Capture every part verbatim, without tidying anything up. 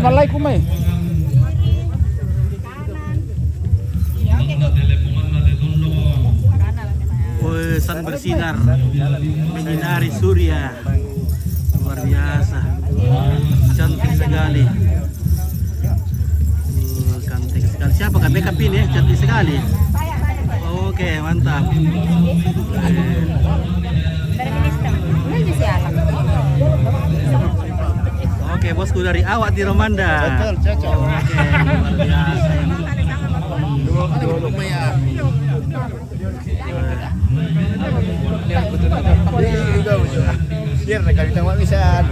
Malay kumay. Woi, sun bersinar, menyinari surya. Luar biasa. Cantik sekali. Uh, cantik sekali. Siapa kan makeup ini? Cantik sekali. Oke, mantap. Oke, bosku dari awak di Romanda. Betul, cocok. Oke, luar biasa ini. Dua kali bermain. Biar na kami tama bisa.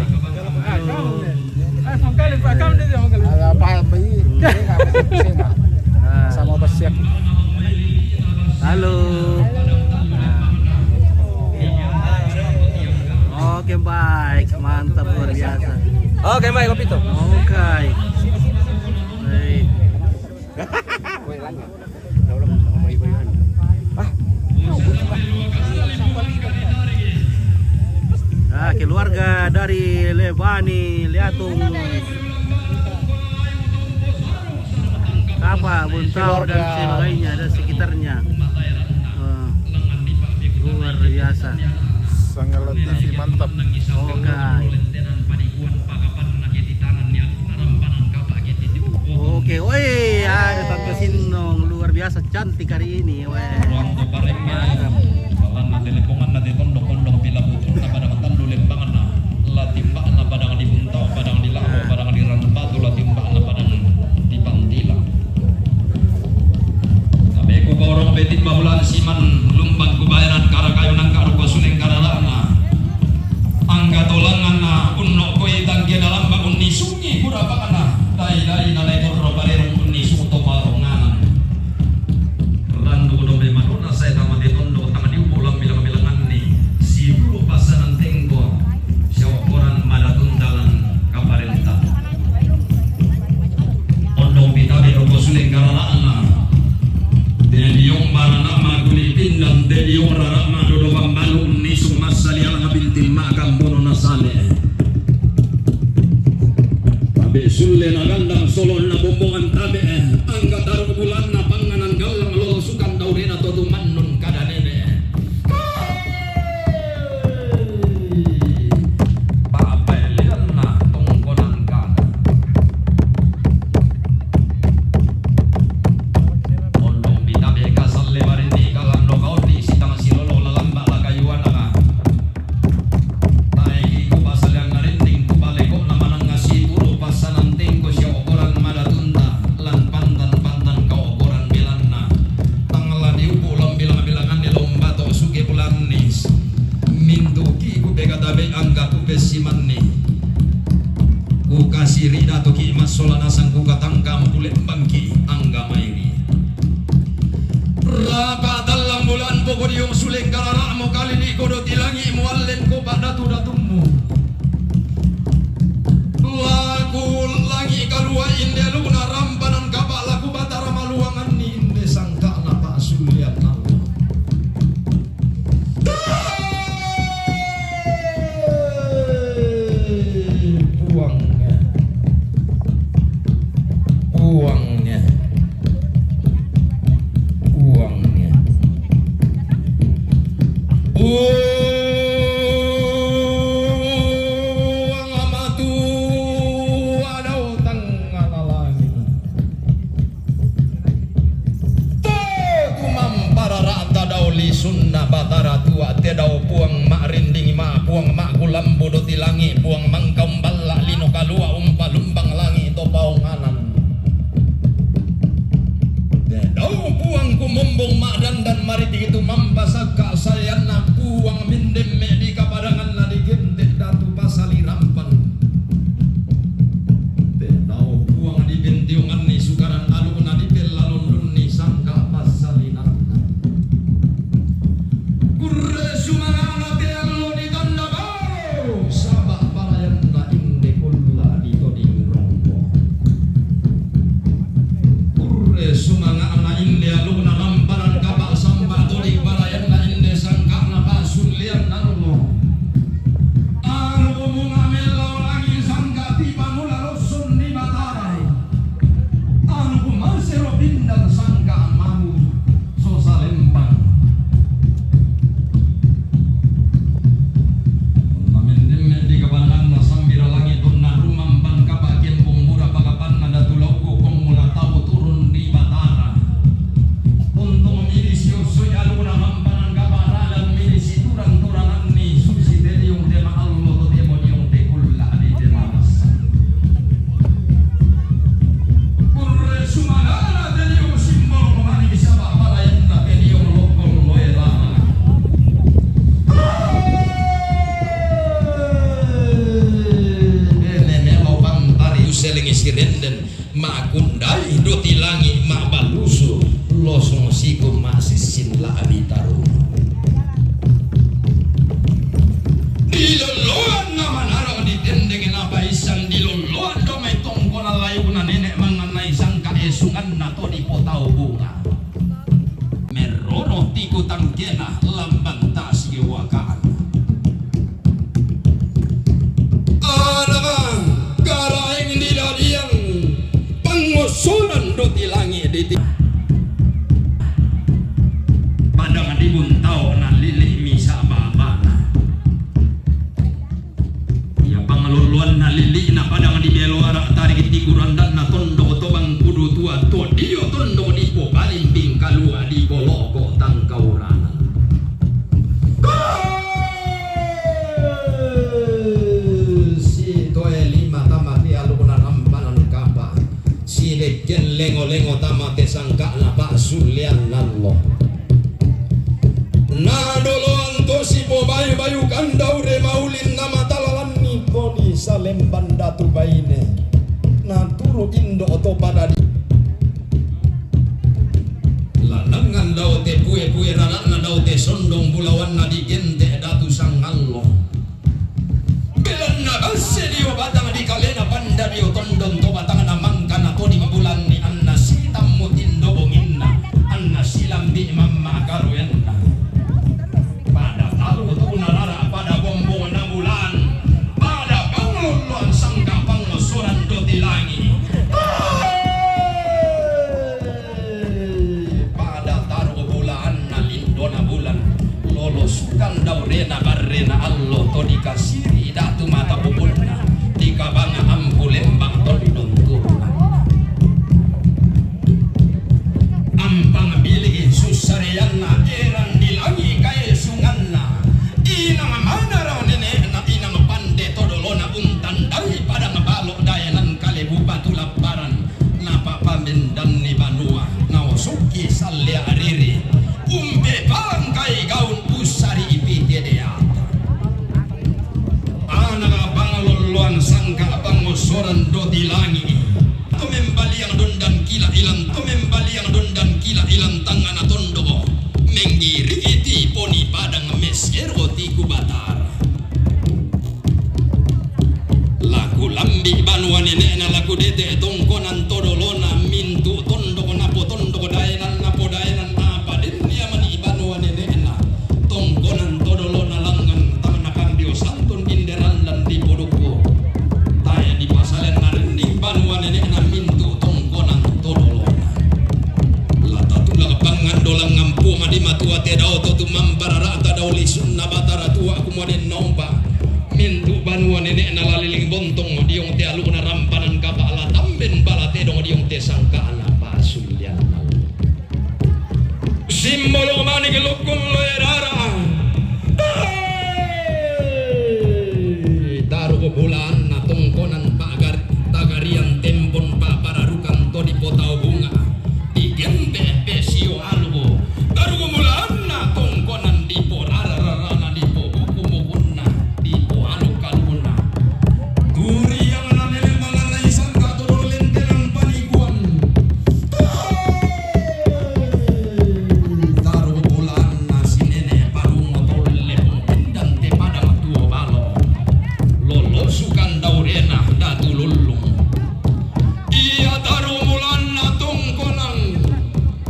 Ala pa ba yi? Sama ba siya? Halo. Oke, baik, mantap, luar biasa. Oke, baik, Papito. Oke. Baik. Ah, keluarga dari Lebani, Liatung, Kapa, Buntau, dan sebagainya, dan sekitarnya. Wah, luar biasa. Sangalan T V mantap. Oke. Oke, woi, ada Tante Sinong, luar biasa cantik hari ini, weh. Mantap. Balanna teleponganna te tondok-tondok pila putrunna padang tandu lembangna, la timba'na padang di Buntau, padang di Labo, padang di Ranupatu, la timba'na padang di Pantila. Tabe ku korong betimba bulan siman lumbang kubayanan karakayu nangka ruko suleng karara'na. Angga tolanganna unno koi tangkena lamba unnisungi kurapakna. Tai-tai nalai torro parerung unnisung to paronganan. Randu dombe madona sae tama de tondo tama diubo lambilang-bilanganni. Situru passanan tenggo. Siawa koran mada tundalan kaparenta. Ondong pitabe roko suleng garara'na. Te diong barana maguli pindan, te diong rarama dodo pambalu unnisung massalialang bintin makambono nasale. Tabe sulle na gandang solonna bombongan tabe, angga taru bulanna panganan gallang lolo sukan daurena to tumannun kadanene. Papaeleanna tongkonan kana. Ondong pitabe kasalle marinni kalando kaondi sitang silolo lalamba lakayuananga. Tae ki kupasaleanna rinding kupaleko'na manangnga situru passanan tengko sia okoran mada tunda lan pantan-pantan kaokoran belanna. Tang la diupu lambilang-bilanganni lomba to suke bulanni. Mintuki kupegatabe angga kupessimanni. Kukasiri datuki massola nasang kukatangkang kulembangki angga mairi. Rapa tallang bulan poko diong suleng karara'mo kali di kodo tilangi muallen ko padatu-datummu. Laku langi kalua inde luna rampanan kapa laku batara maluanganni inde sangka'na pa'sullian Allah. Puang. Puang. Puang. Puang matu adau tengah langit. Te kumamparara'ta dao lisunna Batara Tua, te dao Puang ma'rinding ma, Puang ma'kulambu doti langi, Puang mangka umballa lino kalua umpalumbang langi to paonganan. Te dao Puang kumombong ma'dandan mariti tumampa sakka sayanna Puang mindemme di kapadanganna digente datu pasali rampang. Te dao Puang dipentiunganni sukaran alukna dipellalondunni sangka passalinanna. Kurre sumanga'na te allo ditanda baro, saba' parayanna inde kulla ditoding rompo. Kurre sumanga'na inde alukna rampanan kapa samba toding parayanna inde sangka'na pasullian allo. Anu munga mellau langi sangka tipa mula losson di mata sirenden, makundai do tilangi mabalusu, losong siku masissin la abitaru. Diloloan na manarang ditendeng na paisan, diloloan do mai tongkona layuna nenek manganai sangka esungan na to di potau bunga. Meroro tiku tangkena lamban tasi wakaan. Anama, karaeng di ladiang, pangosonan do tilangi di ti-, padang di buntao na lili misa babana. Ia pangaloloan na lili na padang di beloara tarik tiku randan na tondok to bangkudu tua to dio tondok di po balimbing kalua di boloko tangkauranan. Si toe lima tamati alukuna rampanan kapa. Si deken lengo-lengo tamate sangkana pasulian nallo. Na doloan to si pobayu-bayu kandaure maulin na matalalan ni koni salemban datu baine. Na turu indo to padadi. Lanangan dao te pue-pue rarana dao te sondong bulawan na digente datu sangallo. Belanna basse dio batang di kalena panda dio tondon to batangna mangkana toding bulan ni anna sitammu tindo bonginna anna silambi mamma karuenna. Pada talu tu narara pada bombong na bulan pada pangloloan sangka pangosoran do tilangi. Pada taru bulaanna lindona bulan, lolosukan daurena barrena allo to dikasiri datu mata bubunna, dikabanga ampu lembang tondon turunanna. Ampang bili sussareanna eran di langi kaesunganna, inang manara nenekna inang pande todolona untandai padang balo daenan kalebu batu lapparan. Napapamendanni banua, naosukki salleariri, umpe palangkai gaun ussari ipite deata. Ana pangalolloan sangka pangosoran do tilangi. To membaliang dondan kila ilan, to membaliang dondan kila ilan tangana tondoko. Menggiri iti poni padang mesero tiku batara. Laku lambi banua nenekna laku dete tongkonan todolona mintu tondok napo tondok daenan napo daenan apa dennia mani banua nenekna tongkonan todolona langan tangana pandio santun inderandan di podokko. Tae di pasalen narending banua nenekna mintu tongkonan todolona. Lata tulak pangan dolang ngampu madi matua te dao to tumampararata dao lisunna batara tua kumoden naoba. Mintu banua nenekna laliling bontong diong te alukna rampanan kapa la tamben bala tedong diong te sangkana pasulianna. Simbolo manik lukkun loe rara. Taru bulaanna tongkonan pagar tagarian tempon papararukan to di potau bunga. Digempe pesio alugo. Taru bulaanna tongkonan dipo rara-rarana dipo buku-bukunna dipo alu-kaluna. Turiang na nene manganai sangka to dolo lentenan paniguan. Taru bulaanna si nene parungo tolle pungpindan te padang tuo balo. Lolosukan daurena datu lullung. Ia taru bulaanna tongkonan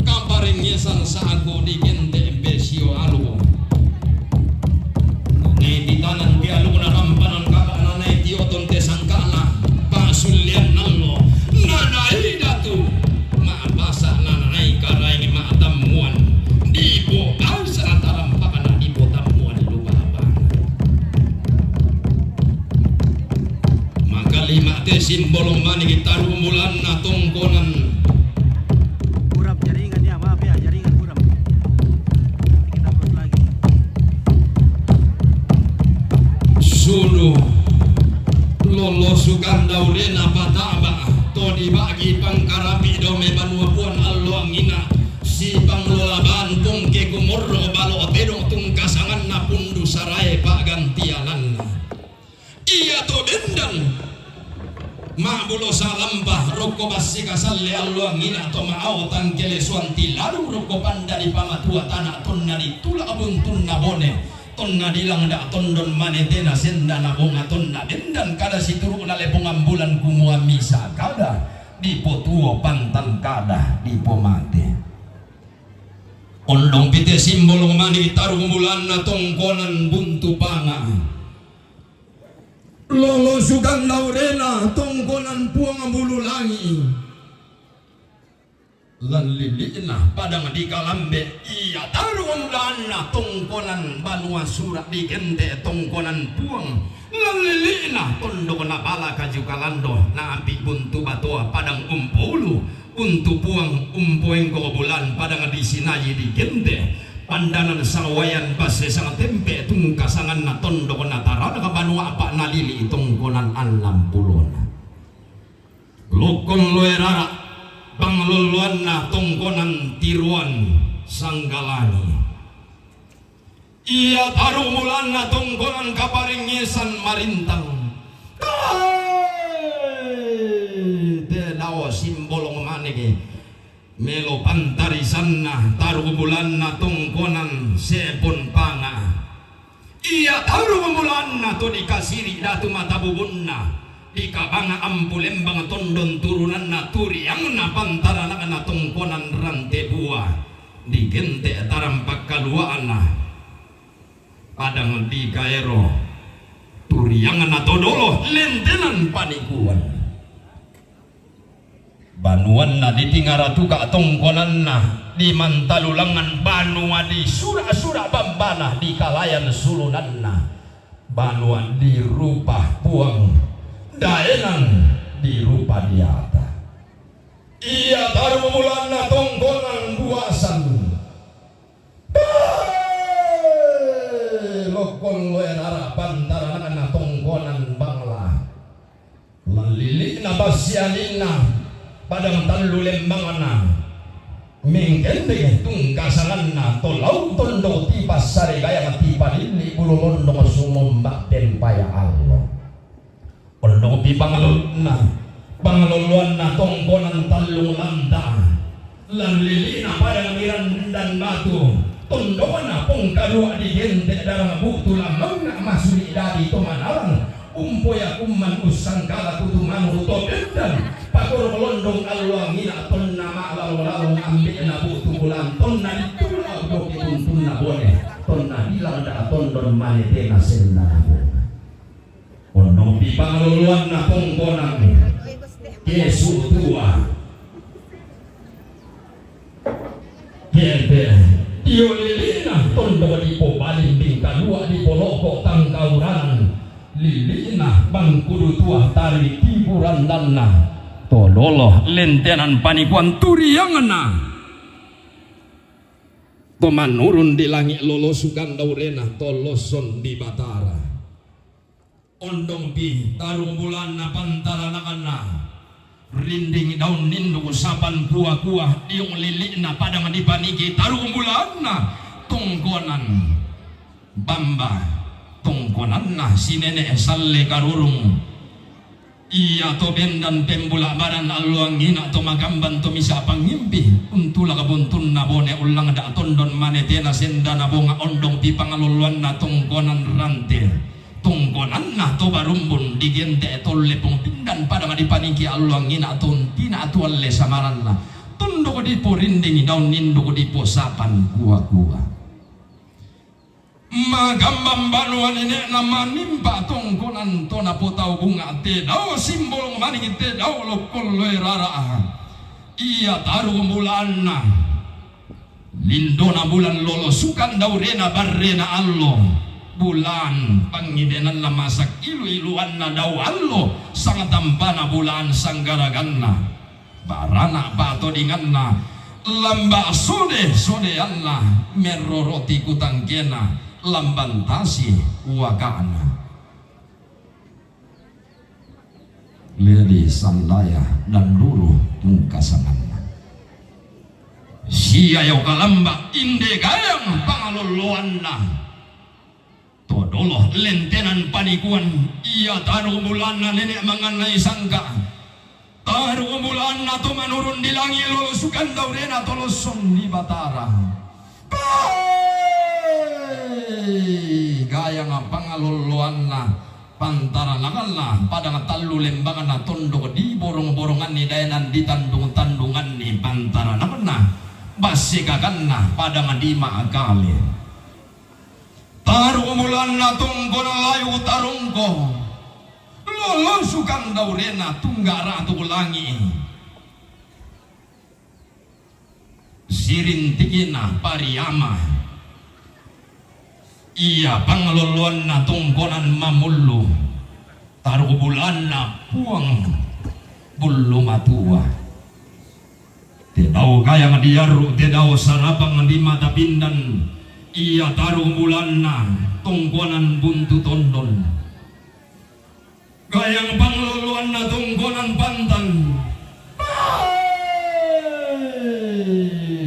kaparengesan sago di gente pesio alu. Nai titanan ti alukna rampanan kapa nanai tioton te sangkana pasulian nallo nanai datu ma'pasa nanai karaeng ma'tammuan dipo basa tarampakna dipo tammuan lubaba. Makalima te simbolong mani taru bulaanna tongkonan. Kurang jaringan ya, maaf ya, jaringan kurang. Nanti kita upload lagi. Sulu lolosukan daurena pataba to dibagi pangkarapi dome banua puan allo angina si panglola ban pungke kumorro balo tedong tungkasanganna pundu sarae pagantiananna. Ia to bendan Ma'bulo salampa, rokko bassi kasalle alloang ina to ma'ao tangkele suanti lalu rokko pandari pamatua tana tonna ditula buntunna bone, tonna dilangda tondon mane tena sendana bonga tonna bendan kada situru'na lepongan bulan kumua misa kada dipotuo pantan kada dipomate. Ondong pite simbolo mani tarung bulanna tongkonan buntu panga. Lolo sukang daurena tongkonan Puang Bulu Langi. Lallili'na padang di Kalambe, iya tarung bulanna tongkonan banua sura di Gente tongkonan Puang. Lallili'na tondok na bala kaju kalando, na api buntu batoa padang umpulu. Untu Puang umpoengko bulan padang di Sinaji di Gente, pandanan sawayan basse sang tempe tungkasanganna tondok na tarana ka banua apa nalili tongkonan annampulona. Lokkon loe rara, panglolloanna tongkonan tiruan sanggalangi. Iya tarung bulanna tongkonan kaparengngesan marintang. Te dao simbolong maneke. Melo pantarisanna tarung bulanna tongkonan sepon panga. Iya tarung bulanna to dikasiri datu mata bubunna. Dikabanga ampulembang tondon turunanna turiangna pantaranakna tongkonan rante bua. Digente tarang pakkalua'na padang di gaero turiangna todolo lentenan panikuan. Banuanna ditingaratuka tongkonanna dimantalulangan banua di sura-sura bambana dikalayan sulunanna banua dirupa puang daenan dirupa diata. Iya tarung bulanna tongkonan buasan. Lokkon loe rara pantaranakna tongkonan bangla. Lallili'na bassianinna padang tallu lembangna. Mengkendeke tungkasanganna to lau tondok tipassare gayang tipadilli bulu mondong sumomba tempaya allo. Ondong pipangalonna, pangalolloanna tongkonan tallung lanta. Lallili'na padang mirandan batu, tondokna pongkalua digente darang butu lamangna masuli dadi to manarang, umpoya kumman ussangkala tutu manu to bendan, pakoro londong alloangina tonna ma'lalo-lalo ambe'na butu bulan tonna ditula doke buntunna bone, tonna dilanda tondon mane tena sendana bona. Ondong pipangaloloanna tongkonan kesu tua. Kete tio lilina tondok dipo balimbing kalua dipo loko tangkauranan lilina bangkudu tua tari tiburandanna tololo lentenan panikuan turiangna. To manurun di langi lolosukan daurena toloson di Batara. Ondong pi tarung bulanna pantaranakna. Rinding daun nindung sapan kua-kua diung lili'na padang dipaniki tarung bulanna tongkonan bamba tongkonanna sinene salle karurung. Iya to bendan pembula baran alloangina to magamban to misa pangimpi untulak buntunna bone ullang da tondon mane tena sendana bonga ondong pi pangaloloanna tongkonan rante. Tongkonanna to barumbun digente tolle pong pindan padang dipaniki alloangina tontina tualle samaranna. Tunduk dipo rinding daun ninduk dipo sapan kua-kua. Magambang banua nene'na manimpa tongkonan to napotau bunga te dao simbolong maning te dao lokkon loe rara. Iya tarung bulanna. Lindona bulan lolosukan daurena barrena allo. Bulan pangidenanna masak ilu-iluanna dau allo sangatampana bulan sanggaraganna. Barana patodinganna lamba sode-sodeanna merroroti kutangkena lamban tasi wakana. Leli sallaya dan luru tungkasanganna. Sia yoka lamba inde gayang pangaloloanna. To dolo lentenan panikuan, ia taru bulaanna nene' manganai sangka'. Taru bulaanna to manurun di langi' lolosukan daurena to losson di Batara. Gayang pangalolloanna pantaranakanna padang tallu lembanganna tondok di borong-boronganni daenan di tandung-tandunganni pantaranakanna bassekakanna padang di ma'kale. Taru bulaanna tongkonan layu tarongko lolosukan daurena tungga' ratu langi'. Sirintikina pariama. Ia pangalolloanna tongkonan mamullu. Taru bulaanna Puang Bullu Matua. Te dao gayang diarru', te dao sarapang di mata pindan. Ia taru bulaanna tongkonan buntu tondon. Gayang pangalolloanna tongkonan pantan.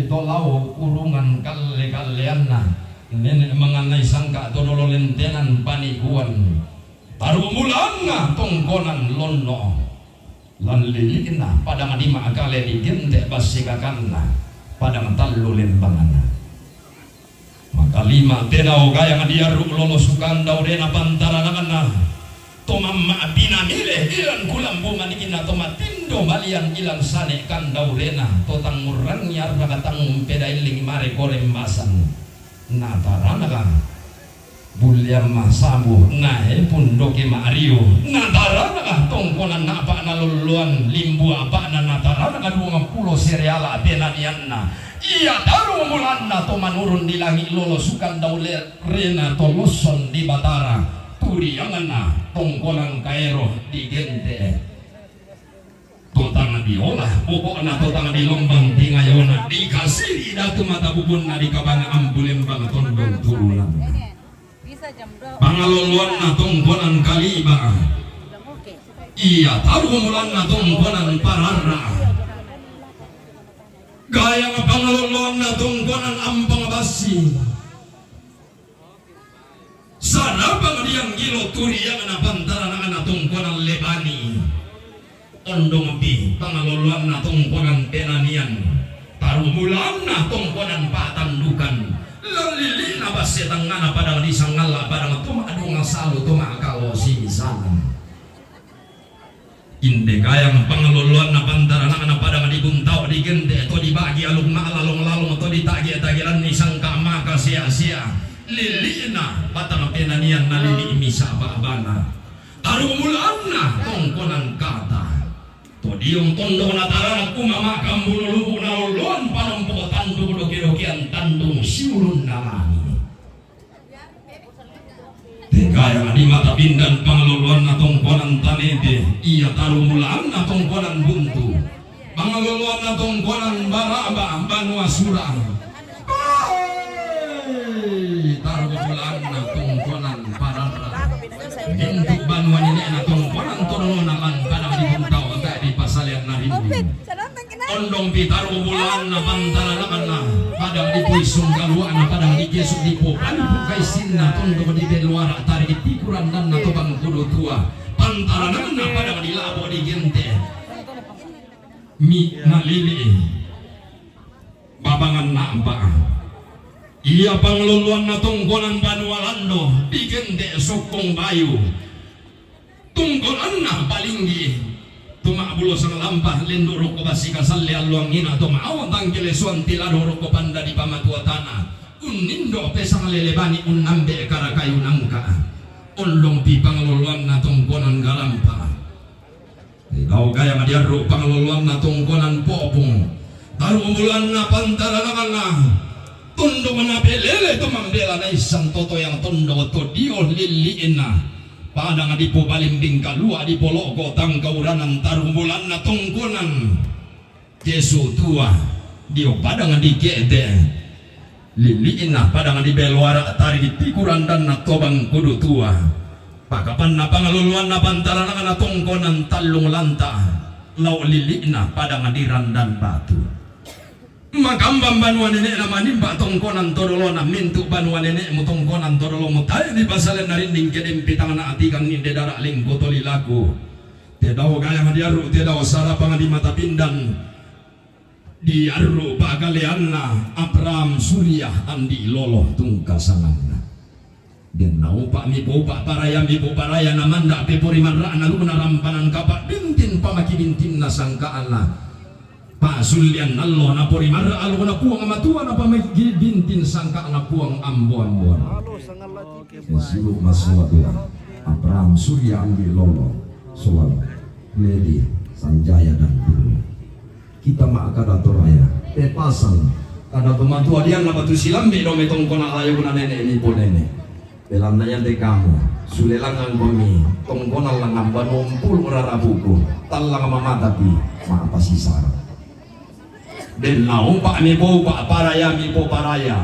To lao urungan kalle-kalleanna. Nene' manganai sangka' to dolo lentenan panikuan. Taru bulaanna tongkonan lonno'. Lan lili'na padang di ma'kale digente' bassekakanna padang tallu lembanganna. Makalima te dao gayang diarru' lolosukan daurena pantaranakanna. To mamma'bina mile ilan kulambu manikina to matindo malian ilan sane' kan daurena to tangngurrangi arraka tangngumpeda ellingi mare korembasan. Nataranaka bulliang masabu nae pundoke ma'riu. Nataranaka tongkonan na'pa nalolloan limbu apa'na. Nataranaka duangpulo sereala penanianna. Ia taru bulaanna to manurun di langi' lolosukan daule rena to losson di Batara. Turianganna tongkonan kaero digente'. To tang diola boko'na, to tang dilombang tingayona, dikasiri datu mata bubunna, dikabana ambu lembang tondon turunanna. Pangalolloanna tongkonan kaliba. Ia taru bulaanna tongkonan pararra. Gayang pangalolloanna tongkonan ampang bassi. Sarapang dianggilo turianganna pantaranakanna tongkonan lebani. Ondongpi pangalolloanna tongkonan penanian. Taru bulaanna tongkonan patandukan. Lan lili'na basse tangngana padang di sangalla padang to ma'donga salu to ma'kalosi misanan. Inde gayang pangalolloanna pantaranakanna padang di buntao digente' to dibagi aluk ma'lalong-lalong to ditagi-tagiranni sangka' maka sea-sea. Lili'na batang penanian nalili' misa' ba'bana. Taru bulaanna tongkonan kata. To diong tondok natarana kumama kambulu lubu' nalolloan panompo tandung doke-dokean tandung siulunna langi'. Te gayang di mata pindan pangalolloanna tongkonan tanete, ia taru bulaanna tongkonan buntu. Pangalolloanna tongkonan baraba banua sura. Taru bulaanna tongkonan pararra. Bentuk banua nene'na tongkonan to dolona lan padang di buntao tae' dipasalean na rindu. Ondongpi taru bulaanna pantaranakanna padang dipoissung galua'na padang digesu' dipopalipu' kaisinna tondok dibeluara' tari dipikurandanna to bangkudu tua. Pantaranakanna padang dilabo' digente' mi' nalili' babangan na'ba. Ia pangalolloanna tongkonan banua lando digente' sokkong bayu. Tungkonanna palinggi, to ma'bulo sanglampa lendu' rokko bassi kasalle alloangngina to ma'awa tangkele suanti lado rokko panda di pamatua tana. Unnindo pesang lele bani unnambe kara kayu nangka. Ondongpi pangaloloanna tongkonan galampa. Ri tau gayang diarru' pangaloloanna tongkonan popung. Taru bulaanna pantaranakanna. Tondok napelele to mambela naissan totoyang tondok to dio lilli'na. Padang dipobalimbing kalua' dipolo'ko tangkauranan taru bulaanna tongkonan. Jesu tua dio padang dike'te. Lilli'na padang dibeloara' tari dipikurandanna tobang kudu tua. Pakapanna pangaloloanna pantaranakanna tongkonan tallung lanta lao' lilli'na padang dirandan batu. Makambang banua nene'na, manimba tongkonan to dolona, mintu' banua nene'mu tongkonan to dolomu, tae' dipasale narinding ke dempi tangna atikan ninde dara' lingku toli laku. Te dao gayang diarru', te dao sarapang di mata pindan, diarru' pa'kaleanna Abraham Surya andi' lolo tungka sanganna. Den naupa' mipoupa' paraya, mipoupa' paraya, namanda' pepori marra'na lu'na rampanan kapa' bintin, pamaki bintinna sangka'na. Pa'sullian allo napori marra' alukna Puang Matua, napamaki bintin sangka'na Puang ambo-ambona. Silu' massola dua. Abraham Surya andi' lolo. Soal Ledi Sanjaya dan Dulu. Kita ma'kada toraya, pepasang kada to matua dianna batu silambi' do metongkona layogna nene' nipo nene'. Belanna iate kamu, sule langngan komi tongkonan langngan banua umpulu' rarapuku, tallang mamatapi ma'pasisara. Den naupa' mipoupa' paraya, mipoparaya.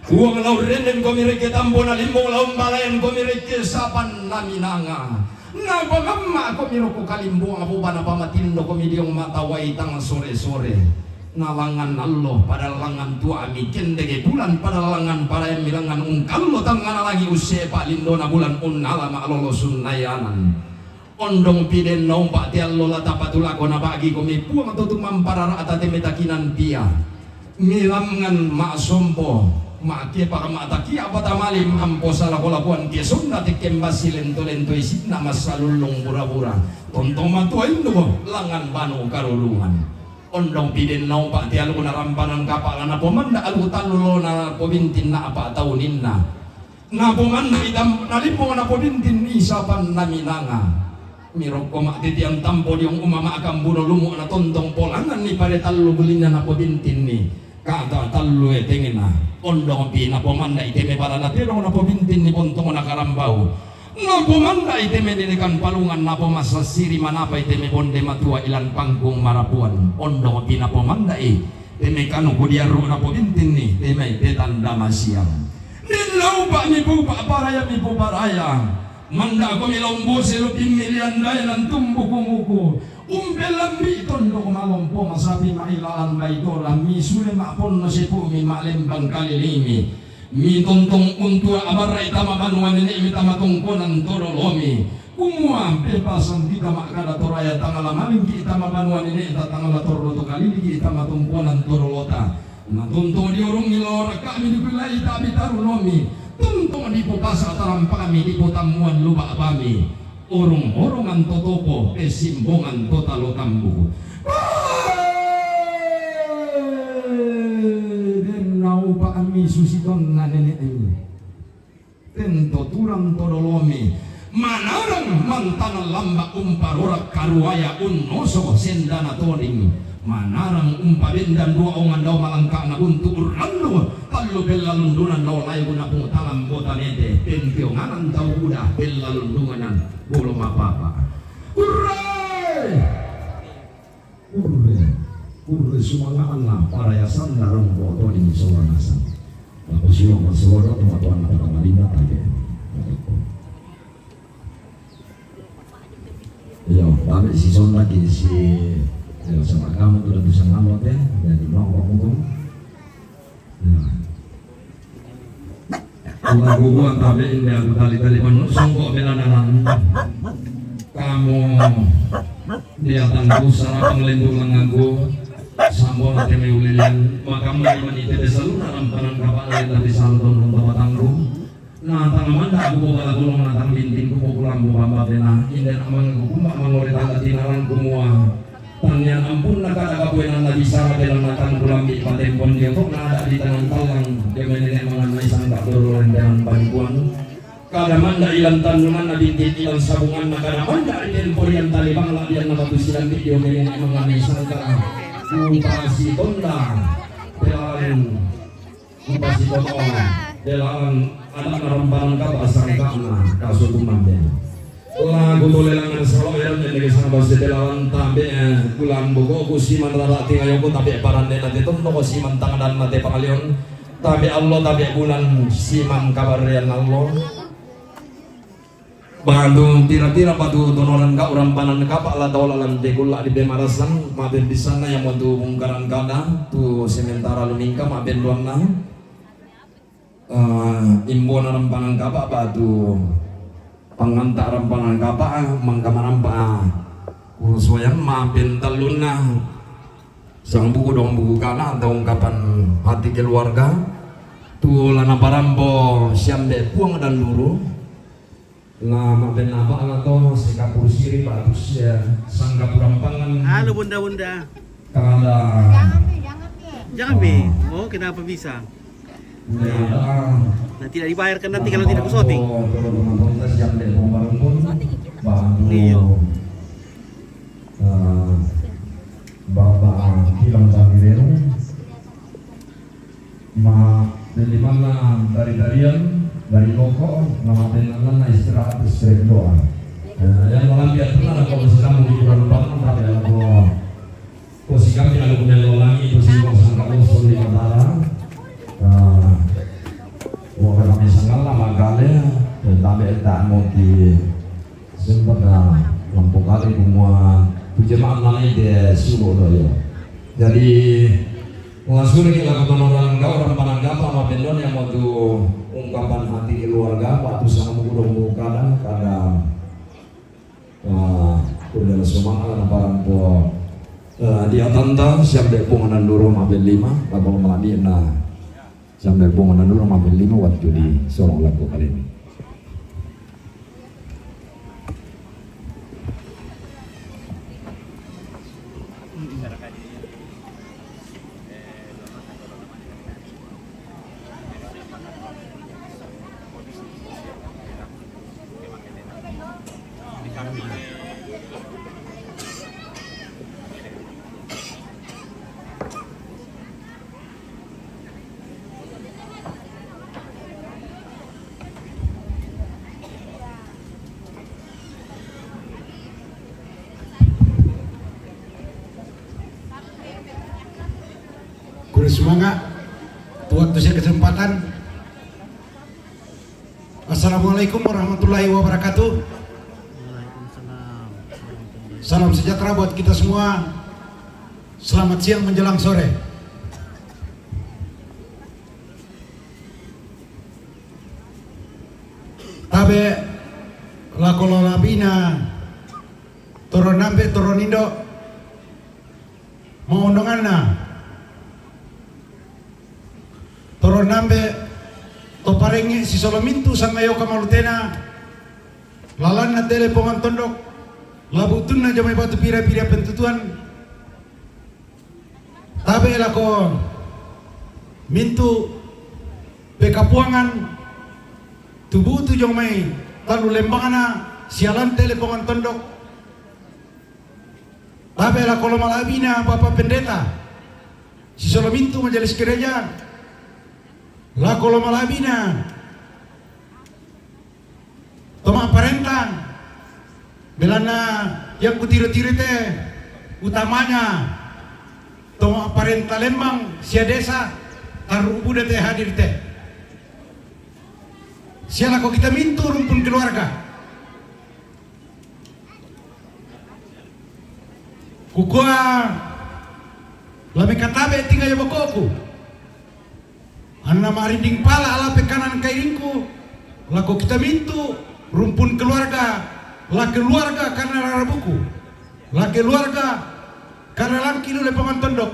Puang la urrenden komi rekke tambo, nalimbong la umbalaen komi rekke sapan naminanga. Napagamma' komi rokko kalimbong apopa, napamatindo komi diong mata uai tang sore-sore. Nalangngan allo pada langngan tua'mi, kendeke bulan pada langngan paraemmi, langngan ungkallo tangngana langi' ussepa lindona bulan unnala ma'lolo sunnayanan. Ondongpi den naupa' te allo la tapatulako, nabagi komi Puang to tumamparara'ta te metakinan pia. Milangngan ma'sompo, ma'kepa ma'takia' patamali, mampo salako-lakoan ke sonda tekkembassi lento-lento isinna massalullung bura-bura. Tontong matua indo langngan banu karurungan. Ondongpi den naupa' te alukna rampanan kapa' la napomanda' aluku tallu lona napobintinna apa' tauninna. Napomanna'i tam-, nalimbong napobintinni sapan naminanga. Mirokko ma'titian tampo diong uma ma'kambuno lumu' natontong polanganni pare tallu bulinna napobintinni. Kata tallu etengna. Ondongpi napomanna'i teme barana tedong napobintinni bontongna karambau. Napomanna'i teme dedekan palungan, napomassassiri manapai teme bonde matua ilan pangkung marapuan. Ondongpi napomanna'i teme kanuku diarru' napobintinni, teme petanda masiang. Den naupa' mipoupa' paraya, mipoparaya. Manda'komi la umbose lu pimmilian daenan tumbuku-muku. Umpellambi' tondok malompo masapi ma'ilalan baitora, misule ma'ponno sepu'mi ma'lembang kalilimi. Mitontong untua' abarra'i tama banua nene'mi tama tongkonan to dolomi. Kumua, pepasang kita ma'kada toraya, tangala malingki' tama banua nene'ta, tangala torro to kaliliki' tama tongkonan to dolota. Natontong diorungi lao rakka'mi dipilai ta'bi tarunomi, tontong dipopasa' tarampami, dipotammuan lu ba'bami, orong-orongan to topo, pessimbongan to talo tambu. Den naupa'mi susitonna nene'mi. Tento turang to dolomi, manarang mantanang lamba' umparora karuaya unnoso sendana toding, manarang umpabendan dua ongan dao malangka'na buntu urrandu tallu pellalundunan dao lae guna pungtalang bota nete, pentionganan tau buda pellalundunganan bolo mapapa. Hurre! Kurre, kurre sumanga'na parayasanna rongko' toding sola nasang. Lako silo' massola tomatoanna pada malinna tabe'. Iyo, tabe' sisondaki si, iyo, sama kamu tu datu sangamo te, jadi mau kamu tu. Nah. Lagu gua tabe' inde aku tali-tali manu songko' melananan. Kamu diatangku sarapang lindung langanku. Sambona teme ulilian. Makamma iman ite besaluna rampanan kapa'na tapi salton nung tabatangku. Natang manda' aku bobala gulung natang bintingku bokulambu bamba pena. Inde amang aku kumba mangore tanda tinalang kumua. Tannian ampunna kada kapoenanna bisara pelang natang kulambi patempon dio to nada di tangan tallang dio menene manganai sangka doro rentean panikuan. Kada manda' ilan tannunganna binti ilan sabunganna kada manda' ri temporian tali bangla dianna batu silambi dio menene manganai sangka kupasi tonda pelang. Mupasitoto, delalan, anak narombalan kapa sangka'na, kaso tumambe. Lagu tolelangan salo eran ende sanga base delalan tabe, eh, bulan bogoku siman rara tingayoko tabe paranne nate tondo ko siman tangadan nate pangalion. Tabe allo, tabe bulan siman kabarrean allo. Batu tira-tira batu tonoran ka uram panan kapa la tau lalan tekul la di pemarasan, maben di sana yang batu bungkaran kada, tu sementara lumingka maben luanna. Eh, imbona rampanan kapa batu panganta rampanan kapa, mangka manampa, ah, kusuayan maben tallunna. Sang buku dong buku kana atau ungkapan hati keluarga. Tu lana parampo siambe puang dan luru. Na maben apa ala to singkapur siri batu sia sangkapur rampangan. Halo, Bunda-bunda. Kada. Jangan, Bi. Oh, kenapa bisa? Nah, tidak dibayarkan nanti kalau tidak ku syuting. Iya. Bapak bilang kami renu ma dari mana, dari darian, dari loko, nama dengan mana istirahat istirahat doa. Yang malam biar pernah kalau sedang hiburan bangun tapi kalau Kosi kami lalu kemudian lolangi, kosi kong sangka kosong di Matara. Nah, wong kami sangkal lama kali, dan tabe tak mau di sempat dah lampu kali kumua tujuh malam nanti dia suruh doyo. Jadi, langsung kita ke orang kau orang pananggap sama pendon yang mau tuh ungkapan hati keluarga, waktu sama buku dong buku kadang, kadang. Ah, udah semua anak barang po. Ah, di atanta siap dek punganan duru maben lima, labang malami na siap dek punganan duru maben lima waktu di sorong lagu kali ini. Kurang semangat. Tuhan kasih kesempatan. Assalamualaikum warahmatullahi wabarakatuh. Salam sejahtera buat kita semua. Selamat siang menjelang sore. Tabe lako lolabina, toron nambe, toron indo, maondonganna. Toron nambe to parenge sisolomintu sangayoka malutena, lalanna tele pongan tondok, labutunna jomai batu pira-pira pentutuan. Tabe lako mintu pekapuangan tubutu jomai talu lembangna sialan tele pongan tondok. Tabe lako lomalabina Bapak Pendeta, sisolomintu majelis gereja, lako lomalabina toma parenta, belana yang kutiro-tiro te, utamanya toma parenta Lembang sia desa, taru buda te hadir te. Sia lako kita mintu rumpun keluarga. Kukua lame katabe tinga ya bokoku. Anna marinding pala ala pekanan kairingku, lako kita mintu rumpun keluarga, la keluarga karena rarabuku, la keluarga karena langki lule paman tondok,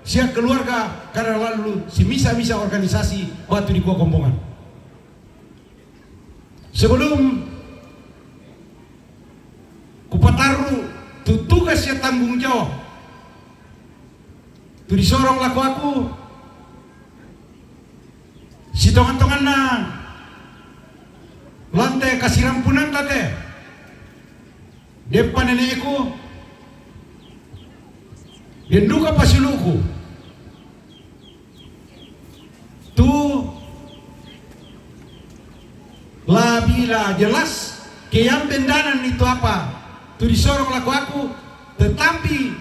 sia keluarga karena lalu si misa-misa organisasi batu di kua kombongan. Sebelum kupatarru tu tugas ya tanggung jawab tu disorong lako aku, sitongan-tonganna lante kasirampunanta te, deppa neneku, denduka pasuluku. Tu la bila jelas keambendanan itu apa tu disorong lako aku, tetapi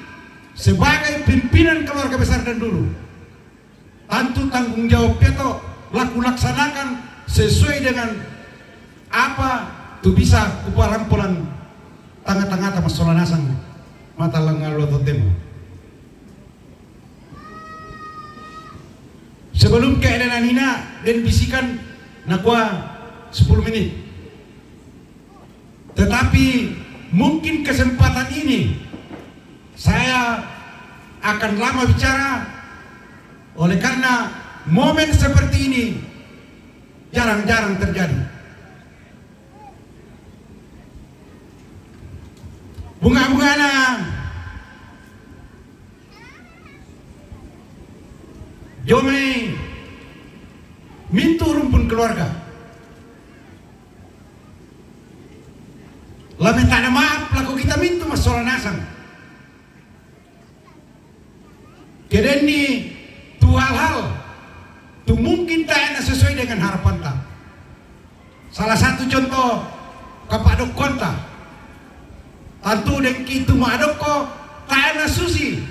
sebagai pimpinan keluarga besar dan dulu, tentu tanggung jawab peto laku laksanakan sesuai dengan apa Tu bisa kuparampolan tanga-tangata massola nasang, mata langalua totemo. Sebelum keadaan ina den bisikan nakua sepuluh menit. Tetapi mungkin kesempatan ini saya akan lama bicara, oleh karena momen seperti ini jarang-jarang terjadi. Bunga-bungana jo mai mintu rumpun keluarga. Laminta maaf lako kita mintu massola nasang. Kedenni tu hal-hal tu mungkin tae na sesuai dengan harapanta. Salah satu contoh kapadokkonta. Tantu dengki tu madokko tae na susi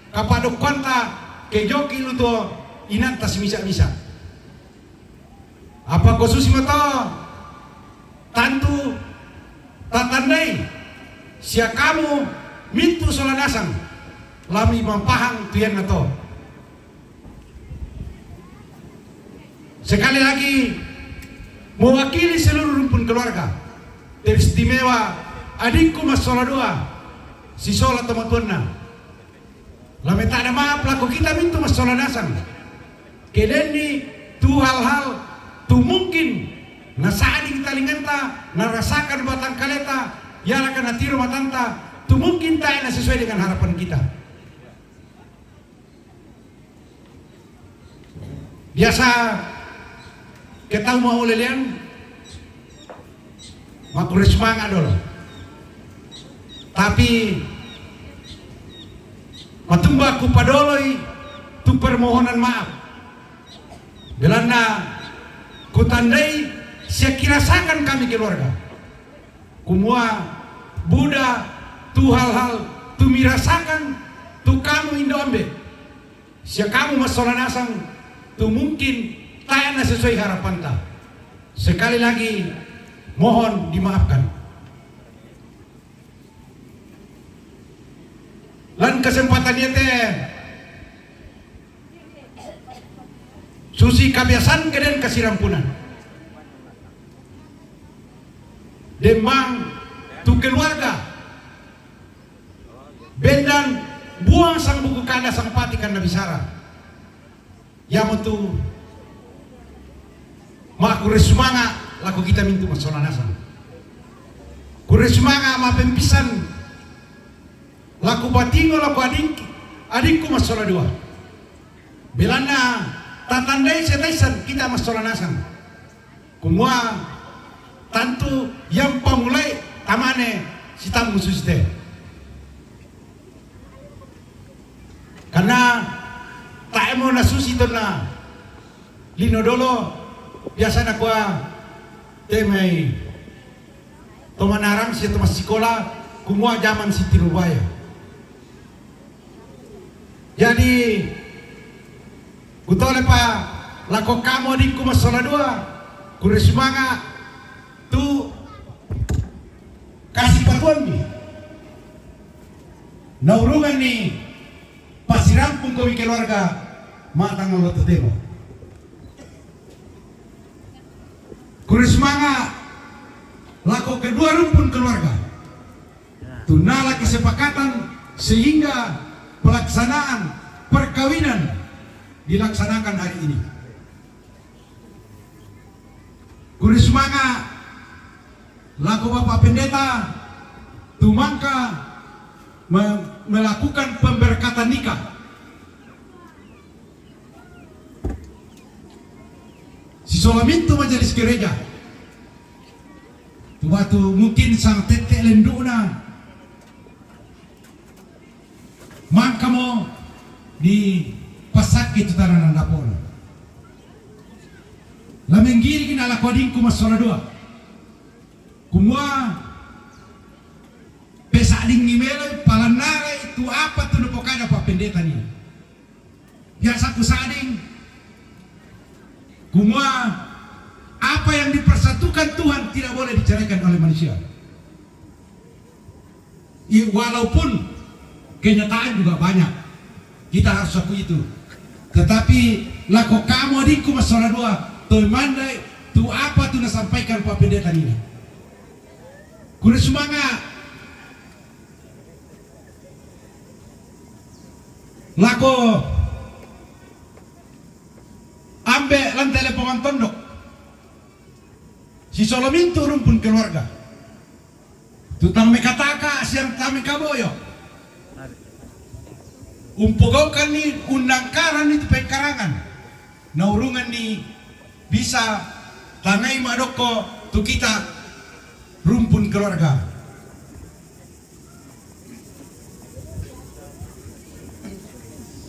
kapadokkonta ke joki luto inanta simisa-misa. Apa ko susi mato? Tantu tatandai sia kamu mintu sola nasang lami mampahang tu ianna to. Sekali lagi, mewakili seluruh rumpun keluarga, teristimewa adikku massola dua, sisola tomatuanna. Laminta maaf lako kita mintu massola nasang. Kedenni tu hal-hal tu mungkin nasading talinganta, narasakan batang kaleta, iarakan natiro matanta, tu mungkin tae na sesuai dengan harapan kita. Biasa ke tau maulelean, makurre sumanga dolo. Tapi matumba kupadoloi tu permohonan maaf. Belanna kutandai sia kirasakan kami keluarga. Kumua buda tu hal-hal tu mirasakan tu kamu indo ambe. Sia kamu massola nasang tu mungkin tae na sesuai harapanta. Sekali lagi, mohon dimaafkan. Lan kesempatan iate susi kabiasaan keden kasirampunan. Demang tu keluarga bendan buang sang buku kada sang pati kanda bisara. Iamotu makurre sumanga lako kita mintu massola nasang. Kurre sumanga mapempisan lako batingo lako adingki, adingku massola dua. Belanna tatandai sia taissan kita massola nasang. Kumua tantu yang pamulai tamane sitammu susite. Karena tae mo na susi tonna lino dolo, biasa nakua te mai to manarang sia to massikola, kumua jaman sitiru baya. Jadi, kutole pa lako kamu adikku massola dua, kurre sumanga tu kasipatuanmi. Naurunganni pasirampung komi keluarga matang lo totemo. Kurre sumanga lako kedua rumpun keluarga. Tunala kesepakatan sehingga pelaksanaan perkawinan dilaksanakan hari ini. Kurre sumanga lako Bapak Pendeta tumangka me-, melakukan pemberkatan nikah. Sisola mintu majelis gereja. Tu batu mungkin sang tette lenduna. Mangkamo di pasakki tu tanah nandapona. La menggiriki na lako adingku massola dua. Kumua pesading ni meloi palannarai tu apa tu napokada Pak Pendeta ni. Biasa kusading kumua Apa yang dipersatukan Tuhan tidak boleh diceraikan oleh manusia. I, walaupun kenyataan juga banyak, kita harus akui itu. Tetapi lako kamo adingku masola dua, to mandai tu apa tu nasampaikan Pak Pendeta nina. Kuna sumanga lako ambe lan Telepongan Tondok. Si solomintu rumpun keluarga. Tutang mekataka siang tame kaboyo. Umpogaukan ni undangkaran ni tu pengkarangan. Naurungan ni bisa tangai madokko tu kita rumpun keluarga.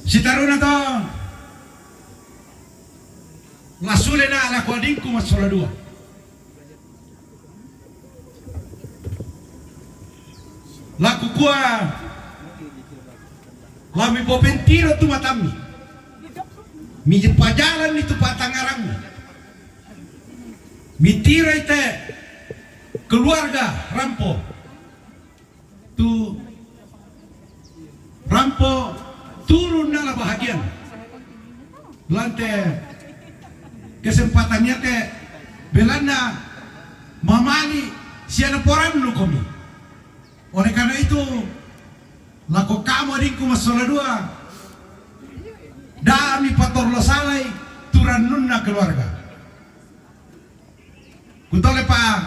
Sitaruna to. Lasule na lako adingku masola dua. Lako kua lami bopentiro tu matami. Mi pajalan ni tu patangarammi. Mitiro ite keluarga rampo. Tu rampo turun nala bahagian. Lante kesempatan yate belanna mamali siana porannu komi. Oleh karena itu, lako kamo adingku masola dua, dami patorlo salai turannunna keluarga. Kutole pa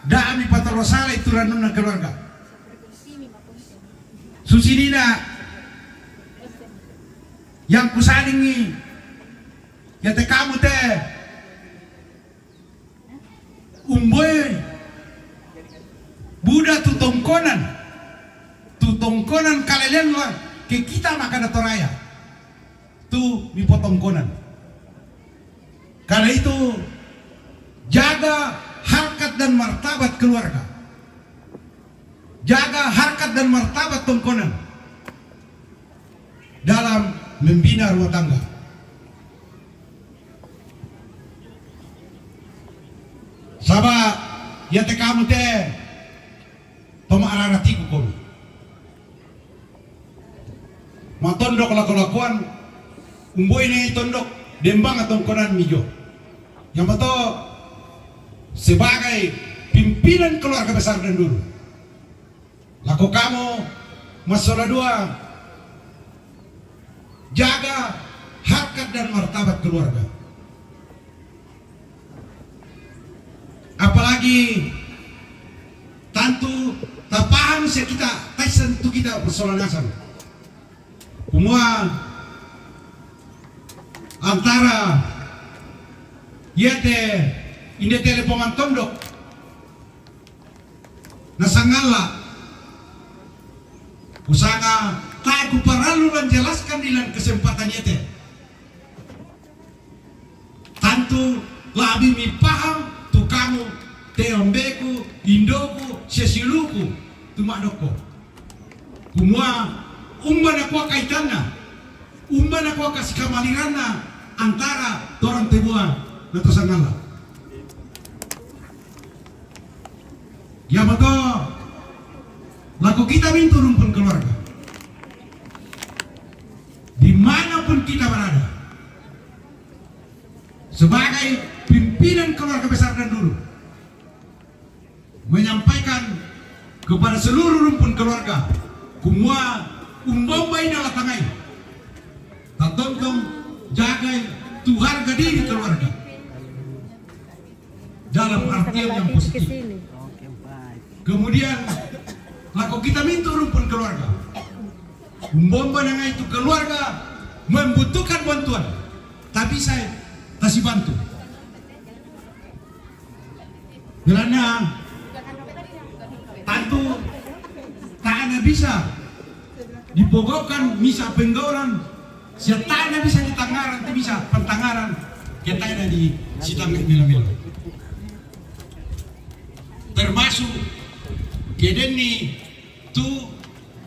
dami patorro salai turannunna keluarga. Susinina yang kusalingi yate kamu te umboi buda tu tongkonan, tu tongkonan kalelean la ke kita makana toraya tu mipotongkonan. Karena itu, jaga harkat dan martabat keluarga. Jaga harkat dan martabat tongkonan dalam membina rumah tangga. Saba yate kamu te toma araratiku komi. Matondok lako-lakoan, umboi ne tondok dembang atongkonan mijo. Yang betul sebagai pimpinan keluarga besar dan dulu. Lako kamu masola dua, jaga harkat dan martabat keluarga. Apalagi tantu tapaham se kita taisan tu kita persoalan asal. Kumua antara yate inde Telepongan Tondok nasangalla usanga tae ku parallu lan jelaskan dilan kesempatan yate. Tantu labi mipaham tu kamu te ambeku, indoku, sesiluku tu madokko. Kumua umba nakua kaitanna, umba nakua kasikamaliranna antara torang tebua na tosangalla. Yamato lako kita mintu rumpun keluarga. Dimanapun kita berada, sebagai pimpinan keluarga besar dan dulu, menyampaikan kepada seluruh rumpun keluarga, kumua umbombai na latangai, tatontong jagai tu harga diri keluarga dalam artian yang positif. Kemudian lako kita mintu rumpun keluarga, umbomba nangai tu keluarga membutuhkan bantuan, tapi saya kasih bantu. Karena tantu tak ada bisa dipogokkan misa penggaulan siatana bisa ditangaran tu bisa pantangaran ketana di sitanga milo-milo. Termasuk kedenni tu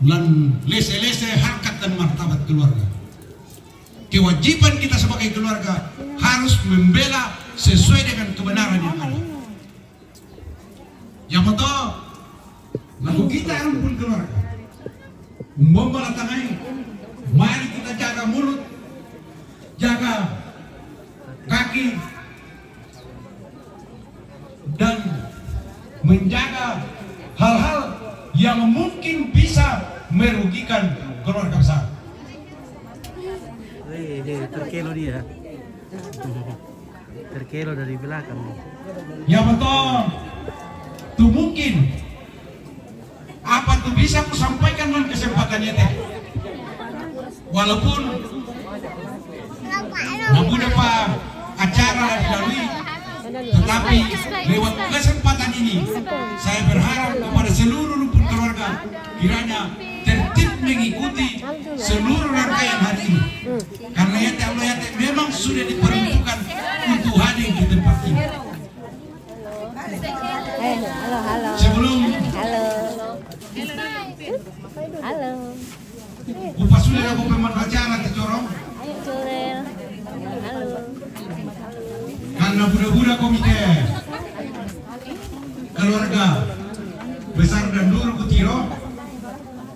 lan lese-lese harkat dan martabat keluarga. Kewajiban kita sebagai keluarga harus membela sesuai dengan kebenaran yang ada. Yang betul, lagu kita yang pun keluar. Umbom bala tangai, mari kita jaga mulut, jaga kaki, dan menjaga hal-hal yang mungkin bisa merugikan keluarga besar. Hei, hei, terkelo dia. Terkelo dari belakang. Ya betul. Tu mungkin apa tu bisa kusampaikan dalam kesempatan ini. Walaupun namun apa acara dilalui, tetapi lewat kesempatan ini saya berharap kepada seluruh rumpun keluarga kiranya tertib mengikuti seluruh rangkaian hari ini. Karena ya Allah ya memang sudah diperuntukkan untuk hadir di tempat ini. Eh, halo, halo. Sebelum halo. Halo. Kupas sudah aku pemain acara tercorong. Ayo, Curel. Halo. Karena budak-budak komite keluarga besar dan dulu kutiro,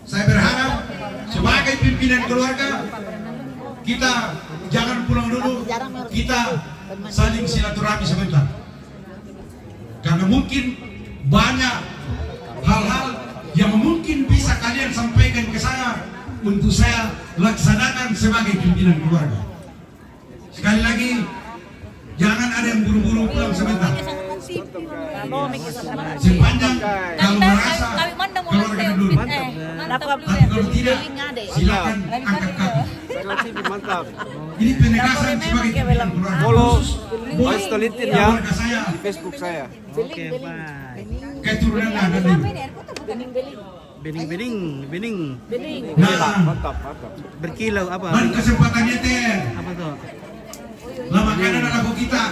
saya berharap sebagai pimpinan keluarga kita jangan pulang dulu, kita saling silaturahmi sebentar. Karena mungkin banyak hal-hal yang mungkin bisa kalian sampaikan ke saya untuk saya laksanakan sebagai pimpinan keluarga. Sekali lagi, jangan ada yang buru-buru pulang sebentar. Sepanjang kalau merasa keluarga dulu. Tapi kalau tidak, silakan angkat kaki. Ini penegasan sebagai pimpinan keluarga khusus buat keluarga saya. Oke, bye. Keturunan ada dulu. Bening, bening, bening. Nah, berkilau apa? Dan kesempatannya teh. Apa tuh? Lama kada ada lagu kita.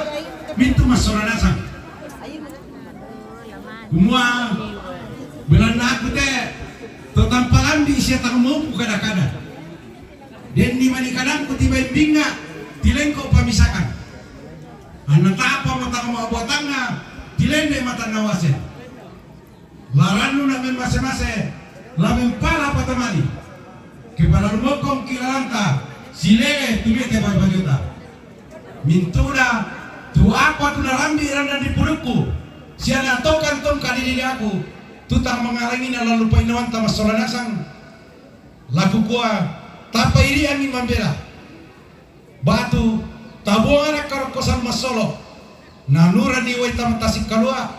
Mintu mas soranasang. Semua Belanda aku teh. Totampalan di isi tangan mau kada-kada. Den di mani kadang ku tiba imbinga tilengko pamisakan. Anak tapa matang mau buatanna tilende matan nawase. Larannu na men mase-mase, la mempala patamani. Kepala lumokong kilalanta, silele tumete bajota. Mintuda tu apa tu narambi randan di purukku, siana tokan tong kadiri aku, tutang mangalangi na lalu painawanta masola nasang. Laku kua, tapa iri angin mambela. Batu, tabuang anak karokkosan masolo. Nanurani wai tama tasik kalua.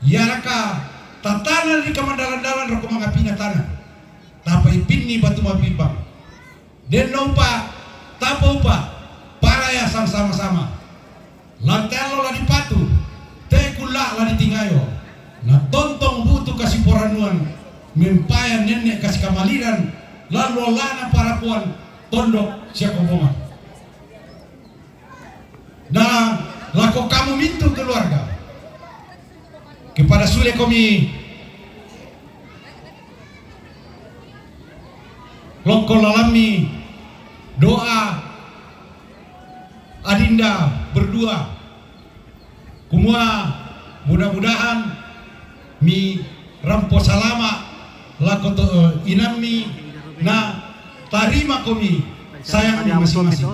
Iaraka tatanan ri kamandalan-dalan roko mangapina tanah. Tapa ipinni batu mapimbang. Den na upa, tapa upa, paraya sama-sama. Lanteallo la dipatu, te kulla la ditingayo. Na tontong butu kasiporanuan, mempayan nenne kasikamaliran, lalu lana parapuan, tondok sia kombongan. Na lako kamu mintu keluarga. Kepada sule komi loko lalami doa adinda berdua. Kumua mudah-mudahan mi rampo salama lako to, eh, inammi na tarima komi sayang mi masing-masing.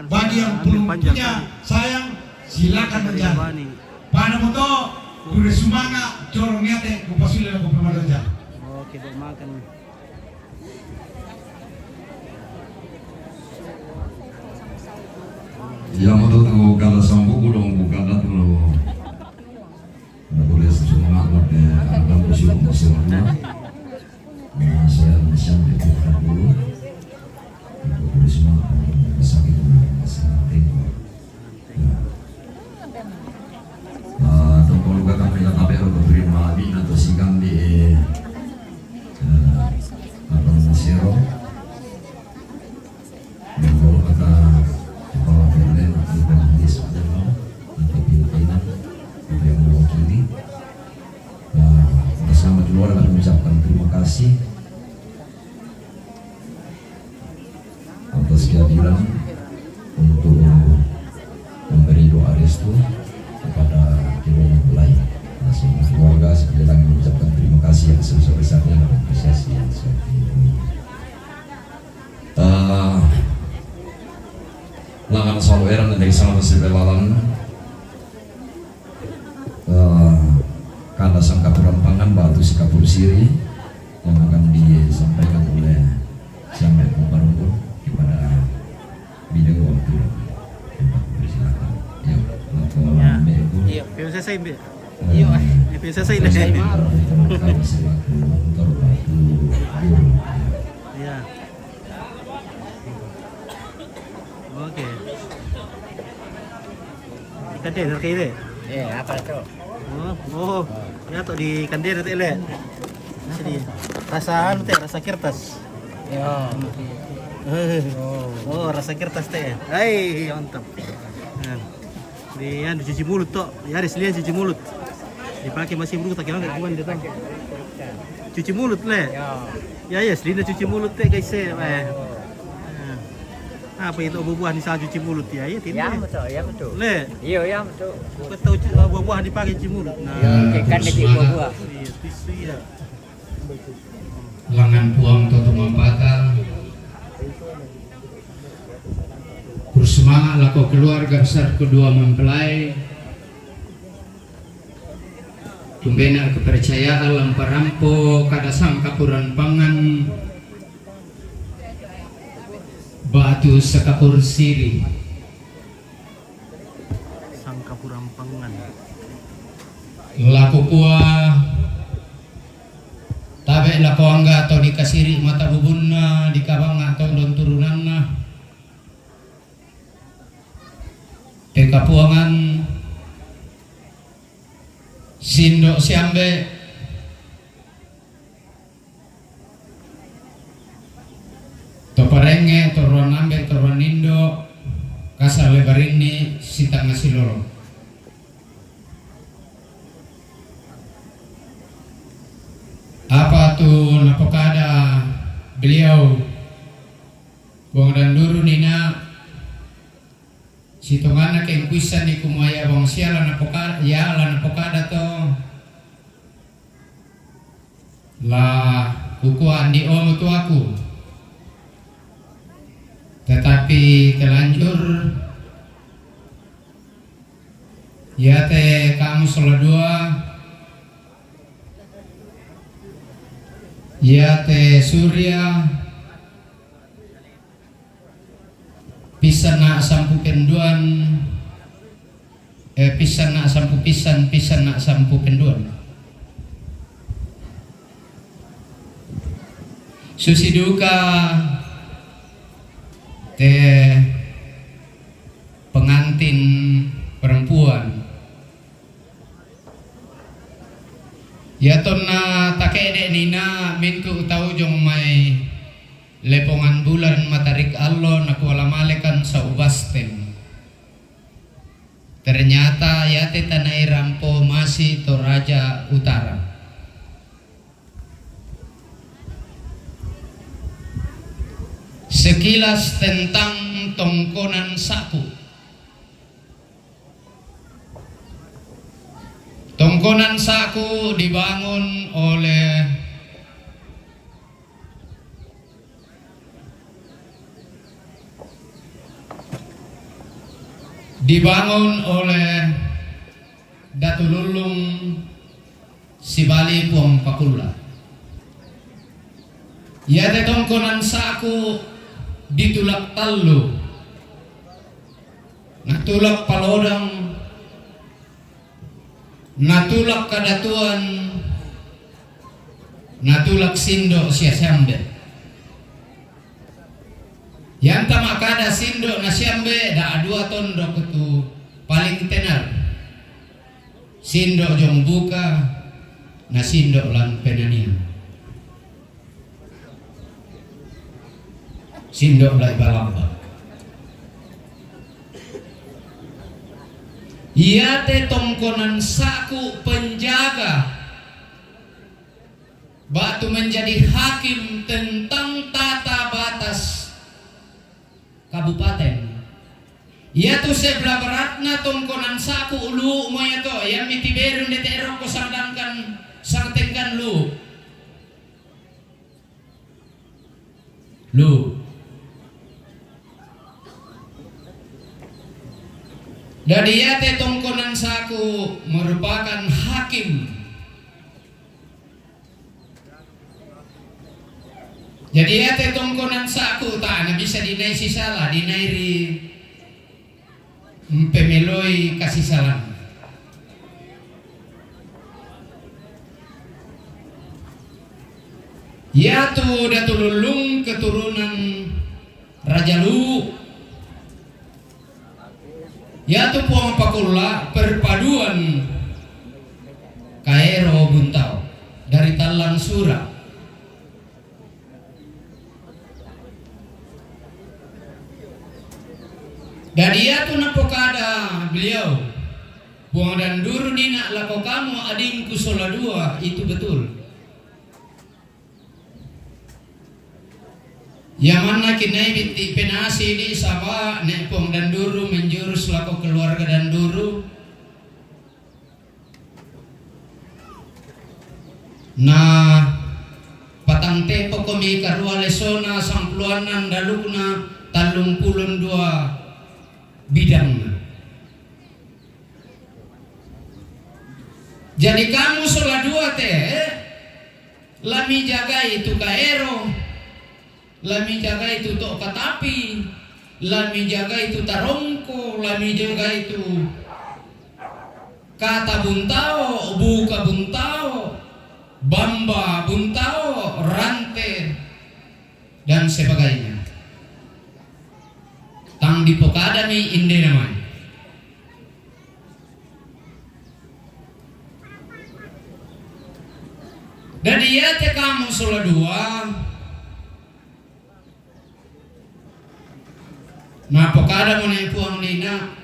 Bagi yang belum punya sayang silakan mencari. Pada moto, kure sumanga, corong yate, kupasule lako pemadaja. Oke, makan. Iya, moto tu kala sambu, budong bukana tu lo. Nda boleh sesumangat, eh, ada musuh, musuh. Nah, saya masih ambil bukan dulu. Nda boleh semangat, sakit dulu, masih tengok. Nah, tongkol gua kan pila tabe ro beri mami na to sigang di, eh, apa nama sero. Membawa kata kepala bendera di Bangladesh, atau pimpinan, atau yang mewakili. Nah, bersama keluarga mengucapkan terima kasih atas kehadiran untuk memberi doa Langan solo eran dari sama si pelalan. Eh, karena sangka perampangan batu si kapur siri yang akan disampaikan oleh Siambe Pembarungun kepada bidang waktu. Persilakan. Ya, laporan Ya. Mbe itu. Iya, P O C saya, Mbe. Iya. Iya, P O C saya, Mbe. Iya. Ikan dia, dari kayu dia. Eh, apa tu? Oh, oh. Ya, tu di ikan dia nanti, Le. Sini. Rasa anu, teh, rasa kertas. Ya. Eh. Oh. Oh, rasa kertas, teh. Hai, mantap. Ya. Di anu, cuci mulut, toh. Ya, di sini cuci mulut. Dipakai masih buruk, tak kira nggak kuman dia, toh. Cuci mulut, Le. Ya. Ya, ya, sini cuci mulut, teh, guys, eh. Eh. Apa itu buah-buah ni saya cuci mulut ya, ya, Ya, tidak. Betul, ya, betul. Le. Iya, ya, betul. Kau tahu cu-, buah-buah dipakai cuci mulut. Nah. Ya, ikan dia buah-buah. Iya, tisu ya. Langan puang to tumampata. Bersemangat lako keluarga besar kedua mempelai. Tumbena kepercayaan lamparampo kada sangkapuran pangan batu sekapur siri. Sangkapuran pangan. Laku kua tabe lako angga to dikasiri mata bubunna, dikabanga to don turunanna. Pekapuangan sindo siambe. To parenge, to ruan ambe, to ruan indo, kasa lebarinni sitanga silolo. Apa tu napokada beliau, Buang Danduru nina, sitonganna kengkuisani kumaya Buang siala napoka-, ya la napokada to. La kukua andi omo tu aku. Tetapi telanjur, yate kamu salah dua, yate Surya, Pisanna sampu penduan, eh, pisanna sampu pisan, pisanna sampu penduan. Susi duka te pengantin perempuan. Yatonna takede nina mintu tau jong mai Lepongan bulan matarik allo nakuala malekan saubasten. Ternyata yate tanai rampo masi Toraja Utara. Sekilas tentang tongkonan saku. Tongkonan saku dibangun oleh Dibangun oleh Datu Lullung Sibali Puang Pakulla. Yate tongkonan saku ditulak tallu, natulak palodang, natulak kadatuan, natulak sindo sia siambe. Yanta makada sindo na siambe da dua tondok tu paling tenar. Sindo jong buka, na sindo lan penanian. Sindo lai balamba. Yate tongkonan saku penjaga batu menjadi hakim tentang tata batas kabupaten. Yatu sebelah baratna tongkonan saku ulu mo yato, yami tiberun dete eroko sangdangkan sangtengkan lu. Lu. Dadi iate tongkonan saku merupakan hakim. Jadi iate tongkonan saku tae na bisa dinai sisala, dinai ri mpemeloi kasisalan. Iatu Datu Lullung keturunan Raja Luwu. Iatu Puang Pakulla perpaduan Kaero Buntao dari Tallang Sura. Dadi iatu napokada beliau, Puang Danduru nina lako kamu adingku sola dua, itu betul. Ia manna kinai binti penasi di saba ne Puang Danduru menjurus lako keluarga Danduru. Na patang tepokomi karua lesona sampuluanna ndalukna tallung pulung dua bidangna. Jadi kamu sola dua te, lami jagai tu kaero, lami jagai tu to katapi, lami jagai tu tarongko, lami jagai tu kata buntao, buka buntao, bamba buntao, rante, dan sebagainya. Tang dipokadami inde namai. Dadi iate kamu sola dua, napokada mo ne Puang nina,